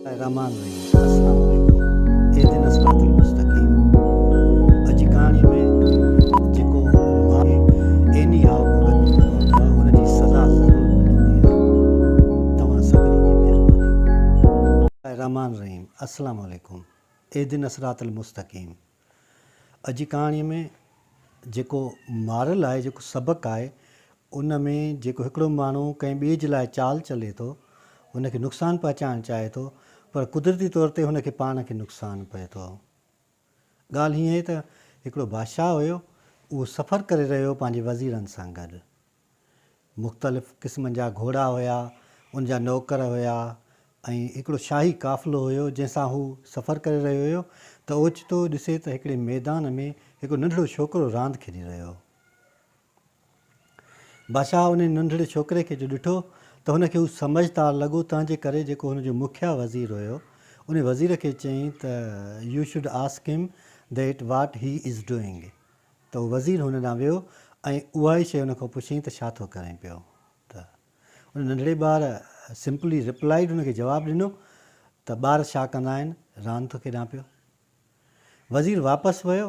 الرحمان الرحيم السلام عليڪم اهدنا الصراط المستقيم اڄ جي ڪهاڻي ۾ جيڪو ماء عيني آء ڀڳت آهي ان جي سزا ضرور ملندي آهي توهان سڀني جي مهرباني. الرحمان الرحيم السلام عليڪم اهدنا الصراط المستقيم اڄ جي ڪهاڻي ۾ جيڪو مارل آهي جيڪو سبق آهي ان ۾ جيڪو هڪڙو ماڻهو ڪنهن ٻئي جي لاء چال چلي ٿو هن کي نقصان پهچائڻ چاهي ٿو پر قدرتي طور تي هن کي پاڻ کي نقصان پئي ٿو. ڳالهه هيئن آهي ته هڪڙو بادشاهه هيو اهو سفر ڪري رهيو هو پنهنجي وزيرن سان گڏ. مختلف قسمن جا گهوڙا هيا، ان جا نوڪر هيا ۽ هڪڙو شاهي قافلو هيو جنهن سان هو سفر ڪري رهيو هيو ته اوچتو ڏسي ته هڪڙي ميدان ۾ هڪڙو ننڍڙو ڇوڪرو راند کيڏي رهيو هو. بادشاهه انهي ننڍڙي ڇوڪري کي جو ڏٺو ته هن کي هو سمجهدار لڳو تنهن جي ڪري جيڪو هن جو مکيه وزير هيو انهي وزير کي چيائين ته You should ask him that what he is doing. ته اهو وزير هن ڏانهن ويو ۽ اها ئي شيء هن کان پڇيائين ته ڇا ٿو ڪرين پيو؟ ته ان ننڍڙي ٻار سمپلي رپلائيڊ هن کي جواب ڏنو ته ٻار ڇا ڪندا آهن، راند ٿو کيڏان پيو. وزير واپس ويو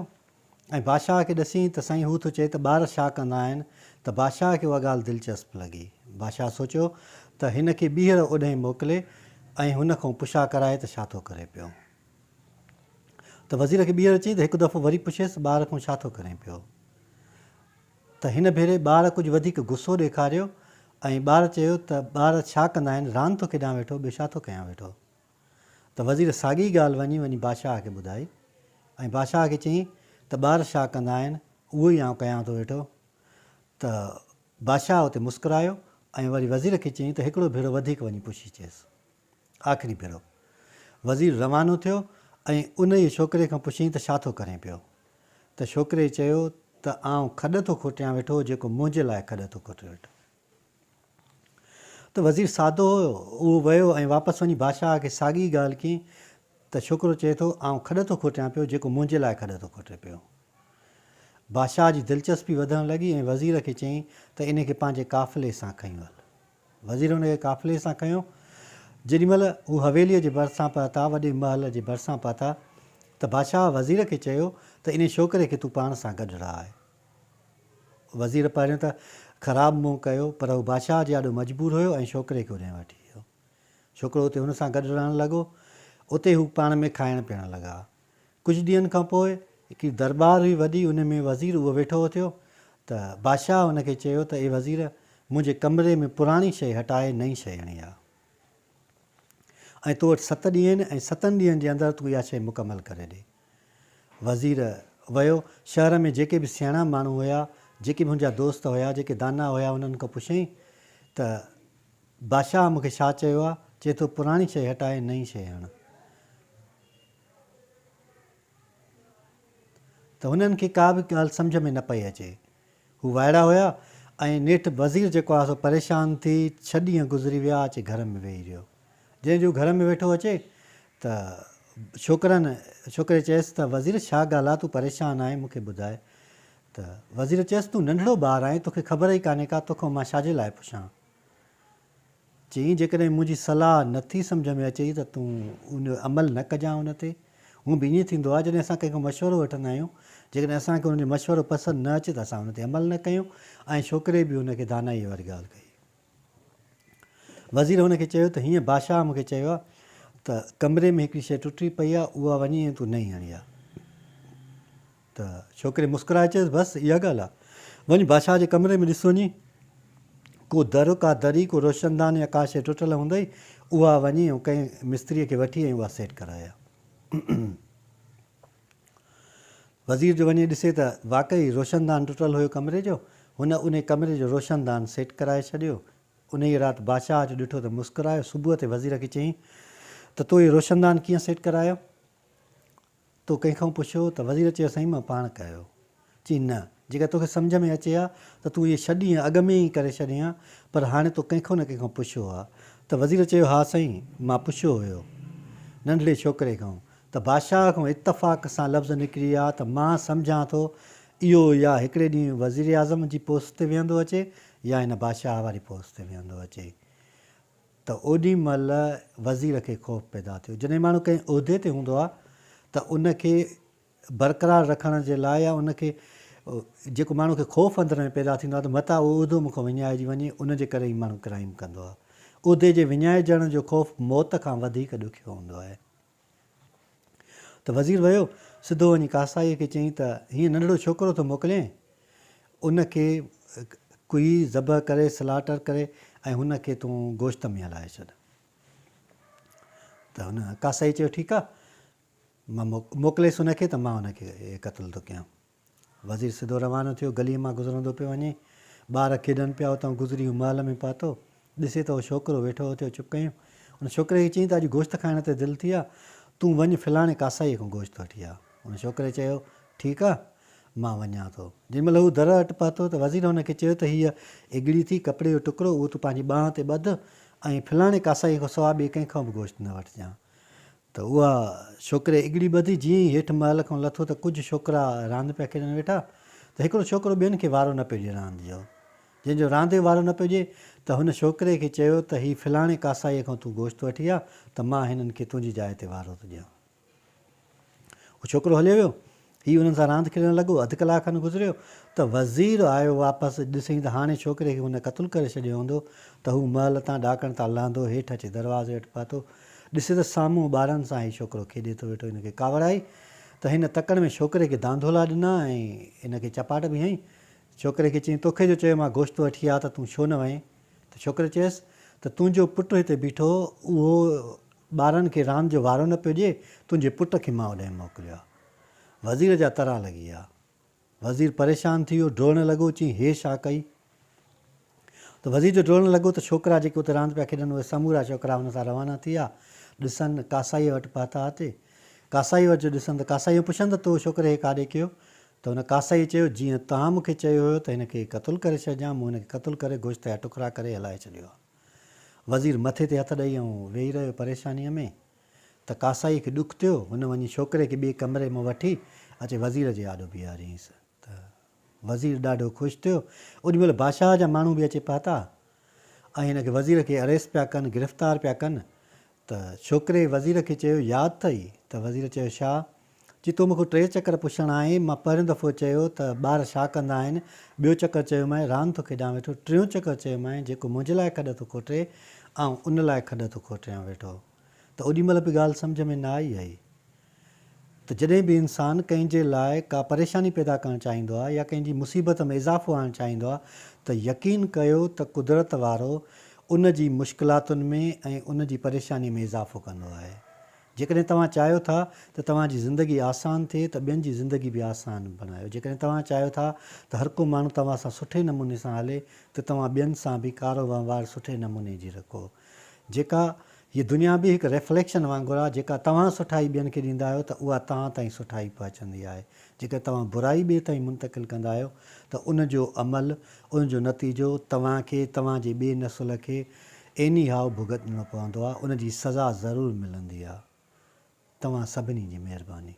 ۽ بادشاهه کي ڏسيائين ته سائين هو ٿو چئي ته ٻار ڇا ڪندا آهن ته بادشاهه کي اها ڳالهه دلچسپ لڳي. بادشاهه سوچيو ته هن کي ٻيهر اوڏهين موڪلي ۽ هن کان پڇا ڪرائي ته ڇا ٿو ڪري پيو. ته وزير کي ٻيهر چيائين ته هڪ دفعو وري پڇيس ٻار کان ڇا ٿو ڪرين پيو؟ ته هن ڀيري ٻار ڪجهه وڌيڪ غصو ڏيکاريو ۽ ٻار چيو ته ٻار ڇا ڪندا آهن راند ٿو کيڏان ويٺو ٻيو ڇا ٿو ڪيان ويٺو؟ ته وزير ساڳي ڳالهه وڃي وڃي بادشاهه کي ٻڌائي ۽ بادشاهه کي چيائين ته ٻار ڇا ڪندا آهن اهو ئي آئون ڪيان ٿو ويٺو ته بادشاهه اتي مسڪرايو ۽ وري وزير کي چيائين ته هڪڙو ڀيرو وڌيڪ وڃي پڇي چيس. آخري ڀيرو وزير روانو ٿيو ۽ انهيء ڇوڪري کان پڇيائين ته ڇا ٿو ڪرين پيو؟ ته ڇوڪري چيو ته آئون کڏ ٿو کوٽيان ويٺو جيڪو منهنجي لاء کڏ ٿو کوٽي ويٺو. ته وزير سادو هيو، اهو ويو ۽ واپس وڃي بادشاهه کي ساڳي ڳالهه ڪيائين ته ڇوڪرو چئي ٿو آئون کڏ ٿو کوٽيان پيو جيڪو منهنجي لاء کڏ ٿو کوٽي پيو. بادشاهه جي دلچسپي وڌڻ لڳي ۽ وزير کي چيائين ته انهي کي پنهنجي قافلي سان کنيو هل. وزير هن کي قافلي سان کنيو. جيڏي مهل هو حويليء جي ڀرسان پهتا، وڏي محل جي ڀرسان پهتا ته بادشاهه وزير کي چيو ته انهي ڇوڪري کي تون پاڻ سان گڏ رهاء. وزير پهريون ته خراب منهن ڪيو پر هو بادشاهه جي آڏو مجبور هيو ۽ ڇوڪري کي اوڏانهن وٺي ويو. ڇوڪرو اتي هن سان گڏ رهڻ لڳو. اتي هو پاڻ ۾ کائڻ پيئڻ لڳا. ڪجهه ڏينهن کان پوء هڪڙي درٻار هئي وڏي ان ۾ وزير اهو ويٺو ٿيو ته بادشاهه هن کي چيو ته اي وزير منهنجي ڪمري ۾ پراڻي شيء هٽائي نئين شيء هڻي آ ۽ تو وٽ ست ڏينهن آهن ۽ ستن ڏينهن جي اندر تون اها شيء مڪمل ڪري ڏي. وزير ويو شهر ۾ جيڪي به سياڻا ماڻهو هيا جيڪي به هن جا دوست هيا جيڪي دانا هيا انهن کان پڇيائين ته بادشاهه مون کي ڇا چيو آ چئي ٿو پراڻي شيء هٽائي نئين شيء هڻ. ته هنن کي ڪا به ڳالهه سمجهه ۾ نه پئي اچي. هو وائڙا هيا ۽ نيٺ وزير جيڪو آهي سو پريشان ٿي ڇهه ڏينهن گذري ويا اچي گهر ۾ ويهي رهيو. جنهن جو گهر ۾ ويٺو اچي ته ڇوڪرن ڇوڪري چيس ته وزير ڇا ڳالهه آهي تون پريشان آهين مون کي ٻڌاء ته وزير چيس تون ننڍڙو ٻار آهين توکي خبر ئي ڪانهي ڪا توکان مان ڇا جي لاء پڇان. چيائين، جيڪڏهن منهنجي صلاح نه ٿي سمجهه ۾ اچئي ته تون ان عمل نه ڪجان ان تي. هونء به ائين ٿيندو آهي جڏهن اسان ڪنهن کان مشورو وٺندا آهيون، جيڪڏهن اسان کي ان جو مشورو پسند نه اچي ته اسان ان تي عمل نه ڪيون ۽ ڇوڪري به هن کي دانائيء واري ڳالهه ڪئي. وزير هن کي چيو ته هيئن بادشاهه مون کي چيو آهي ته ڪمري ۾ هڪڙي شيء ٽٽي پئي آهي، اها وڃي ۽ تون نئين هڻي آ. ته ڇوڪري مسڪرائي چيس، بس اها ڳالهه آ. وڃ بادشاهه جي ڪمري ۾ ڏس وڃي ڪو در، ڪا دري، ڪو روشندان يا ڪا شيء ٽٽل هوندئي، اها وڃي ۽ ڪنهن مستريء کي وٺي ۽ اها سيٽ ڪرائي آ. وزير جو وڃي ڏسي ته واقعي روشندان ٽٽل هيو ڪمري جو. هن انهي ڪمري جو روشندان سيٽ ڪرائي ڇڏيو. انهيء رات بادشاهه جو ڏٺو ته مسڪرايو. صبح تي وزير کي چيائين ته تو اهو روشندان ڪيئن سيٽ ڪرايو؟ تو ڪنهن کان پڇيو ته وزير چيو سائين مان پاڻ ڪيو. چي نه، جيڪر توکي سمجهه ۾ اچي ها ته تون اهي ڇهه ڏينهن اڳ ۾ ئي ڪري ڇڏين ها، پر هاڻي تو ڪنهن کان نه ڪنهن کان پڇيو ها ته وزير چيو ها سائين مان پڇيو هيو ننڍڙي ڇوڪري کان ته بادشاهه کان اتفاق سان لفظ نڪري ويا ته مان سمجهان ٿو اهو يا هڪڙي ڏينهن وزيراعظم جي پوسٽ تي ويهندو اچي يا هن بادشاهه واري پوسٽ تي ويهندو اچي. ته اوڏي مهل وزير کي خوف پيدا ٿيو. جڏهن ماڻهو ڪنهن عهدي تي هوندو آهي ته ان کي برقرار رکڻ جي لاء يا ان کي جيڪو ماڻهو کي خوف اندر ۾ پيدا ٿيندو آهي ته متان اهو عهدو مون کان وڃائجي وڃي ان جي ڪري ئي ماڻهو ڪرائيم ڪندو آهي. عهدي جي وڃائجڻ جو خوف موت کان وڌيڪ ڏکيو هوندو آهي. ته وزير ويو، سڌو وڃي ڪاسائيء کي چيائين ته هيئن ننڍڙو ڇوڪرو ٿو موڪلين، ان کي ڪهي، ذبح ڪري، سلاٽر ڪري ۽ هن کي تون گوشت ۾ هلائي ڇڏ. ته هن ڪاسائيء چيو ٺيڪ آ، مان موڪليس هن کي ته مان هن کي قتل ٿو ڪيان. وزير سڌو روانو ٿيو، گليء مان گذرندو پيو وڃي. ٻار کيڏن پيا، اتان گذري هو محل ۾ پهتو. ڏسي ته اهو ڇوڪرو ويٺو هو، اٿيو چپ ڪيائين. ان ڇوڪري کي چيائين ته اڄ گوشت کائڻ تي دل ٿي آ، تون وڃ فلاڻي ڪاسائيء کان گوشت وٺي آ. ان ڇوڪري چيو، ٺيڪ آ، مان وڃان ٿو. جنهن مهل هو در وٽ پهتو ته وزير هن کي چيو ته هيء اڳڙي ٿي، ڪپڙي جو ٽڪرو، اهو تون پنهنجي ٻانهن تي ٻڌ ۽ فلاڻي ڪاسائيء کان سواء ٻئي ڪنهن کان به گوشت نه وٺجان. ته اها ڇوڪري اڳڙي ٻڌي جيئن ئي هيٺ محل کان لٿو ته ڪجهه ڇوڪرا راند پيا کيڏن ويٺا ته هڪڙو ڇوڪرو ٻين کي وارو نه پيو ڏئي راند جو جنهن جو راند جو وارو نه پيو ڏئي ته هن ڇوڪري کي چيو ته هي فلاڻي ڪاسائيء کان تون گوشت وٺي آ ته مان هنن کي تنهنجي جاء تي وارو ٿو ڏيان. اهو ڇوڪرو هليو ويو. هي انهن سان راند کيڏڻ لڳو. اڌ ڪلاڪ کن گذريو ته وزير آيو واپس. ڏسئين ته هاڻي ڇوڪري کي هن قتل ڪري ڇڏيو هوندو ته هو محل تان ڏاڪڻ تان لهندو هيٺ اچي دروازي وٽ پهتو. ڏسي ته سامهون ٻارن سان هي ڇوڪرو کيڏي ٿو ويٺو. هن کي ڪاوڙ آئي ته هن تڪڙ ۾ ڇوڪري کي دانڌولا ڏنا ۽ هن کي چپاٽ به هنئي. ڇوڪري کي چيائين توکي جو چيو مان گوشت وٺي آ ته تون ڇو نه وئين؟ ته ڇوڪري چيس ته تنهنجو پٽ هتي بيٺو هو اهو ٻارن کي راند جو وارو نه پيو ڏئي، تنهنجي پٽ کي مان اوڏانهن موڪليو آ. وزير جا ترا لڳي ويا. وزير پريشان ٿي ويو، ڊوڙڻ لڳو، چيائين هي ڇا ڪئي؟ ته وزير جو ڊوڙڻ لڳو ته ڇوڪرا جيڪي اتي راند پيا کيڏن اهي سمورا ڇوڪرا هن سان روانا ٿي ويا. ڏسن ڪاسائيء وٽ پهتا اتي. ڪاسائيء وٽ جو ڏسن ته ڪاسائيء پڇن ته تو ڇوڪري کي ڪاڏي ڪيو؟ ته هن ڪاسائيء چيو، جيئن توهان مون کي چيو هيو ته هن کي قتل ڪري ڇڏجان، مون هن کي قتل ڪري گوشت جا ٽڪرا ڪري هلائي ڇڏيو آ. وزير مٿي تي هٿ ڏئي ۽ ويهي رهيو پريشانيء ۾ ته ڪاسائيء کي ڏک ٿيو. هن وڃي ڇوڪري کي ٻئي ڪمري مان وٺي اچي وزير جي آڏو بيهاريائينس ته وزير ڏاڍو خوش ٿيو. اوڏي مهل بادشاهه جا ماڻهو به اچي پهتا ۽ هن کي وزير کي اريسٽ پيا ڪن، گرفتار پيا ڪن، ته ڇوڪري وزير کي چيو، ياد اٿئي؟ ته وزير چيو، ڇا؟ چي تو مون کان ٽي چڪر پڇڻ آئين، مان پهريون دفعو چيو ته ٻار ڇا ڪندا آهن، ٻيو چڪر چيومانء راند ٿو کيڏان ويٺو، ٽيون چڪر چيومانء جيڪو منهنجي لاء کڏ ٿو کوٽي، آئون ان لاء کڏ ٿو کوٽيان ويٺو. ته اوڏي مهل به ڳالهه سمجهه ۾ نه آئي هئي. ته جڏهن به انسان ڪنهن جي لاء ڪا پريشاني پيدا ڪرڻ چاهيندو آهي يا ڪنهن جي مصيبت ۾ اضافو آڻڻ چاهيندو آهي ته يقين ڪيو ته قدرت وارو ان جي مشڪلاتن ۾ ۽ ان جي پريشاني ۾ اضافو ڪندو آهي. جيڪڏهن توهان چاهيو ٿا ته توهان جي زندگي آسان ٿئي ته ٻين جي زندگي به آسان بڻايو. جيڪڏهن توهان چاهيو ٿا ته هر ڪو ماڻهو توهان سان سٺي نموني سان هلي ته توهان ٻين سان به ڪارو وهنوار سٺي نموني جي رکو. جيڪا هيء دنيا به هڪ ريفليڪشن وانگر آهي، جيڪا توهان سٺائي ٻين کي ڏيندا آهيو ته اها توهان تائين سٺائي پهچندي آهي. جيڪڏهن توهان برائي ٻئي تائين منتقل ڪندا آهيو ته ان جو عمل، ان جو نتيجو توهان کي، توهان جي ٻئي نسل کي ايني هائو ڀڳتڻو پوندو آهي، ان جي سزا ضرور ملندي آهي. توهان سڀني جي مهرباني.